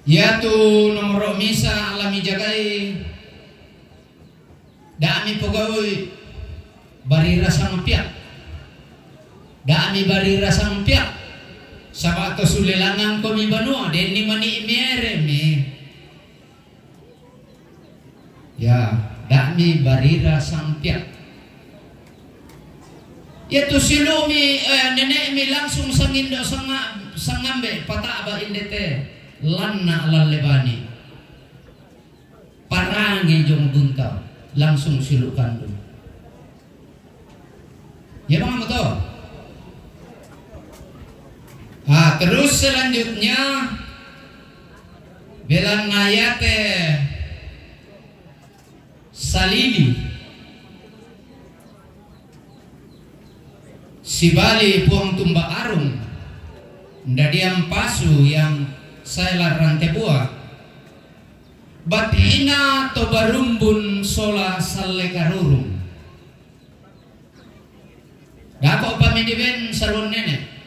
iatu nomoro misa lami jagai, dami pogaui barira sangpia. Dami barira sangpia. Saba to sulelangan komi banua, denni mani mieremi. Ya, dami barira sangpia. Iatu silumi, eh, nenemi langsung sangindo sanga-, sangambe pataba indete lanna lalle bani. Parange jong bunta, langsung silu kandung. Ya, Bang, betul. Ah, terus selanjutnya, belanna iate Salili. Sibali Puang Tumba Arung, ndadiang pasu yang saela rante bua. Batina to barumbun sola salle karurung. Dako pamidi ben salon nene.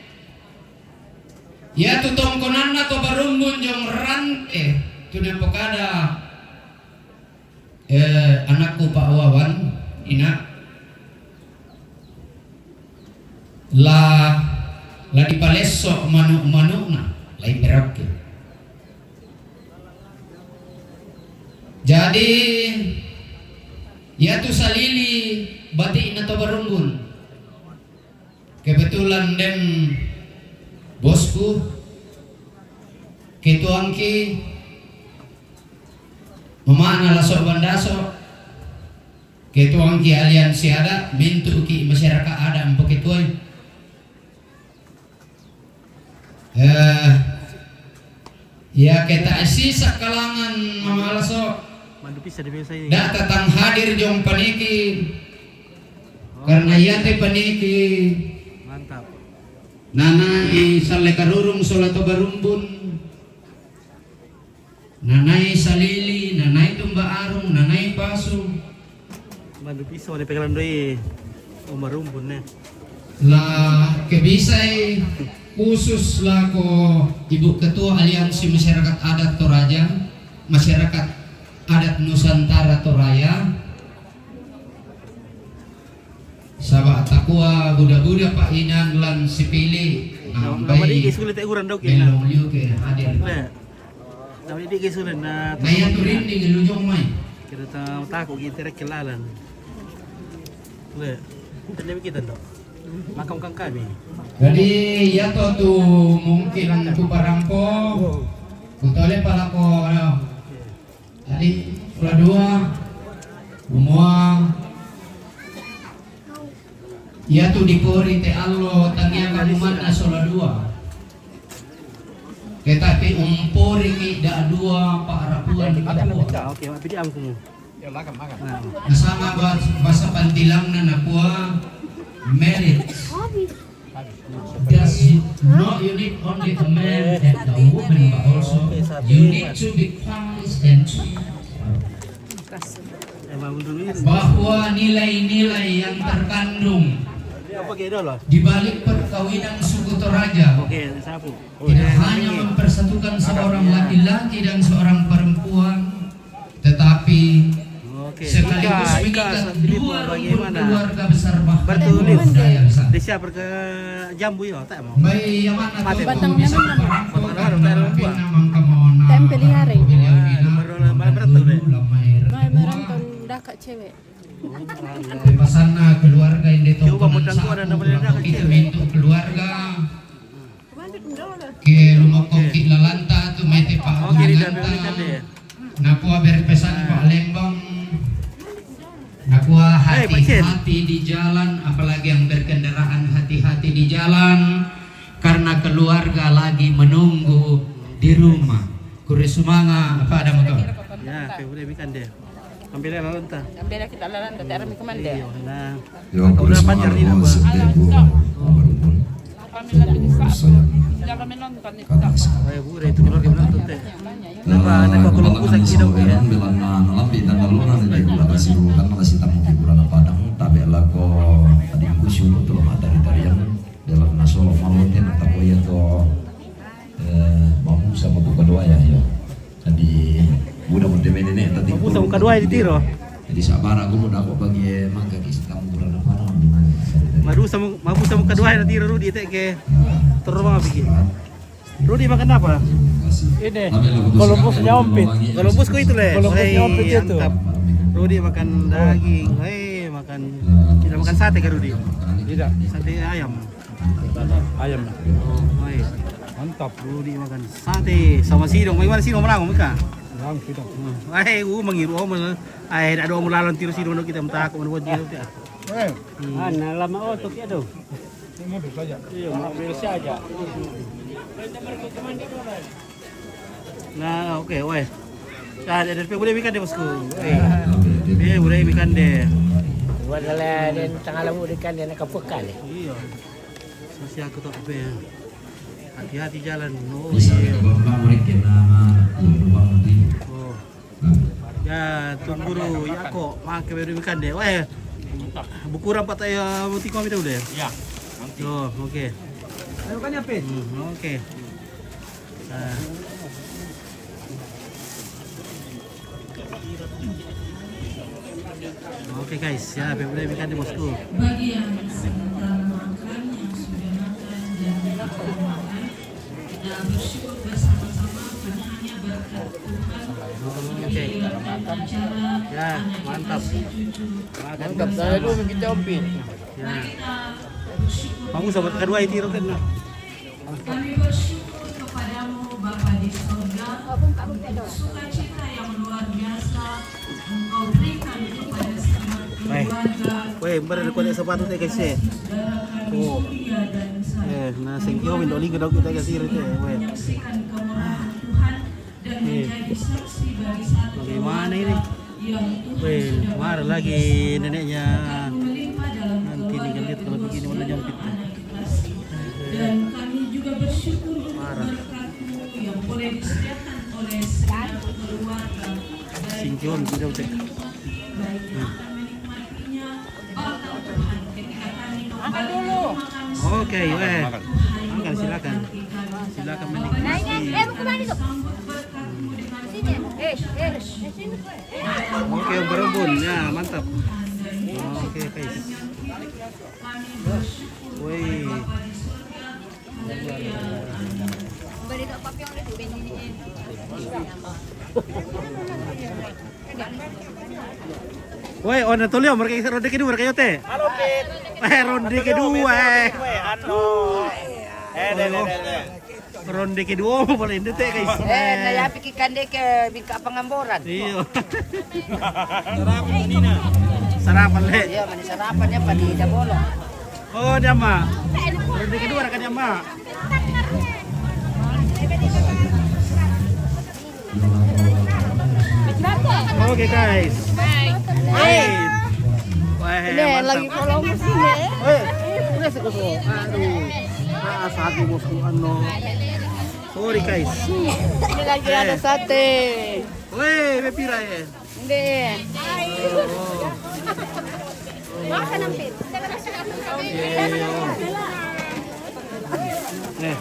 Iatu tongkonanna to barumbun jong rante, tu napokada, eh, anakku Pak Wawan, ina, la, la dipalesso manu-manuna, la iperokke. Jadi, iatu Salili batina to barumbun. Kebetulan den bosku, ketuangki, mamana Laso Bandaso, ketuangki aliansi adat, mintuki masyarakat adat mpoketuai. Eh, ya kita isi sakalangan mamalaso. Mandu pisa di biasa ini. Da tatang hadir jong paniki. Oh, karena iate paniki. Mantap. Nanai salle karurung sola to barumbun. Nanai Salili, nanai Tumba Arung, nanai Pasu. Mandu pisa wale pekalandoi Oma Rumbun ne. La kebisai khusus lako Ibu Ketua Aliansi Masyarakat Adat Toraja, Masyarakat Adat Nusantara Toraja. Saba takua buda-buda pa inang lan sipili. Nambai diki sulit e urang doki na. Belong liu ke hadir. Nambai diki sulit na. Naya turin di ngelujong mai. Kita ta-, taku kita rek kelalan. Le, tadi kita dok. Makamkan kami. Jadi, iya to tu mungkin ku parampo, ku tole pala ko, adi, pala dua, umua, iya tu dipori te allo tangia kamu manna sola dua. Tetapi umpori ki da dua pa'rapuan. Oke, oke, oke. Nasama bas-, basa pantilang na nakua marriage does not unite only a man and a woman, but also you need to be Christ and bahwa nilai-nilai yang terkandung di balik perkawinan suku Toraja tidak hanya mempersatukan seorang laki-laki dan seorang perempuan, tetapi sekaligus mengikat dua rumpun keluarga besar bahkan dua budaya besar. Di siapa ke jambu yo, tak mau. Baik, yang mana batang bisa memang. Batang memang, tak ada buah. Tempel hari. Mai merantau dah kat cewek. Pepasanna keluarga yang dito. Coba modang ku ada nama dia dah kat cewek. Keluarga. Ke lumokkoki lalanta tu mete pa lalanta. Nakua berpesan pa lembang. Nakua hati-hati di jalan, apalagi yang berkendaraan hati-hati di jalan karena keluarga lagi menunggu di rumah. Kure sumanga apa ada motor? Ya, pe bure mikan de. Ambela lalanta. Ambela kita lalanta, tak rami kemande. Iyo, nah. Yo, kau dah panjang ni apa? Eh, bure itu keluarga menonton teh. Napa, napa kalau aku sakit dong ya? Belana nalambi dan lalu nanti kita kasih bukan masih tamu hiburan apa dong, tapi lako tadi aku suruh tuh lemah dari tarian dalam nasolo malu nanti nata koya to. Eh, mabusa mabuka doa ya, ya. Jadi, udah mau demene ne tadi. Mabusa mabuka doa di tiro. Jadi sabar, aku mau dapat bagi mangga di kamu berada pada. Mabusa mabusa mabuka doa di tiro, Rudi, teke. Terus apa bikin? Rudi makan apa? Ini, kolombus nyompit. Kolombus ku itu le. Kolombus nyompit itu. Rudi makan daging. Hei, makan. Tidak makan sate ke Rudi? Tidak. Sate ayam. Ayam. Oh, baik. Mantap. Rudi makan sate sama sidong. Bagaimana sidong, menang, Mika? Menang sidong. Ai, uh, mangiru, oh, mana? Ai, ada orang mulalan tiru sidong kita mentak, mana buat dia. Eh. Mana lama otok ya, dong? Ini mobil saja. Iya, mobil saja. Nah, oke, weh. Nah, ada pe bule ikan de, bosku. Eh, bule ikan de. Buat lele dan tengah labu ikan de nak kapukal. Iya. Sisi aku tak pe. Hati-hati jalan. Oh, iya. Oh. Ya, tunggu dulu. Ya, kok. Makan bule ikan de. Weh. Buku rapat ya, mau tikam itu udah. Ya. Oh, oke. Ayo kan ya, Pit? Hmm, oke. Oke, guys, ya, pe bule ikan de, bosku. Bagi yang sedang makan, yang sudah makan, dan yang belum makan, kita bersyukur bersama-sama, bukan hanya berkat Tuhan. Oke. Ya, mantap. Mantap, saya dulu kita ompin. Ya. Kamu sama kedua itu, Roket, nah. Kami bersyukur kepadamu, Bapa di sorga, untuk sukacita yang luar biasa Engkau berikan kepada segenap keluarga. Weh, bener, kau lihat sepatu tak kecil. Oh. Eh, nah, sing kio, minta lingkar dong kita kasih itu, weh. Menyaksikan kemurahan Tuhan dan menjadi saksi bagi satu keluarga yang Tuhan sudah berikan berkat melimpah dalam keluarga kedua saudara anak kekasih. Dan kami juga bersyukur untuk berkat-Mu yang boleh disediakan oleh segenap keluarga, baik yang sudah menikmati, baik yang akan menikmatinya. Bahkan Tuhan, ketika kami kembali ke rumah kami, Tuhan, silakan. Silakan menikmati. Sambut berkat-Mu dengan penuh kasih. Oke, Om Barobun. Ya, mantap. Oke, guys. Woi. Woi, ona tolio mereka isa rode kedua mereka yote. Halo, Pit. Eh, ronde kedua, eh. Anu. Eh, deh, deh, deh, deh. Ronde kedua mo pala inde te, guys. Eh, na yapi ki kande ke bingka pangamboran. Iyo. Sarapan, le. Iya, mani sarapan ya, padi da bolo. Oh, dia, Mak. Ronde kedua kan dia, Mak. Oke, guys. Hai. Wah, ini mantap. Lagi follow musim ya. Eh, ini sih, bosku. Aduh. Ah, sate, bosku, anu. Sorry, guys. Ini lagi ada sate. Weh, be pira, eh? Nde. Eh,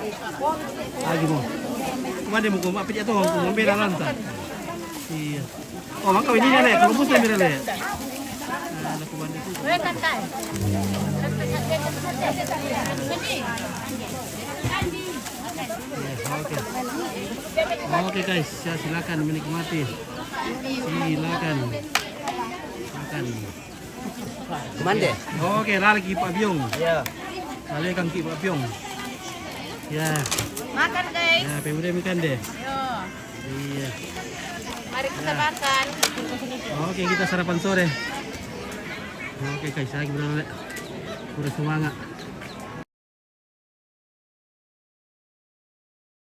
lagi mo. Mande mo ko, mapit ato, ko mambela lanta. Iya. Oh, maka ini le, kalau musim ini le. Nah, aku mande tu. Oke. Oke, guys, ya, silakan menikmati. Silakan. Makan. Mande. Oke, lale ki Pak Biong. Iya. Lale kan ki Pak Biong. Ya. Makan, guys. Ya, pemuda makan deh. Yo. Iya. Mari kita makan. Oke, kita sarapan sore. Oke, guys, lagi berapa? Udah semangat.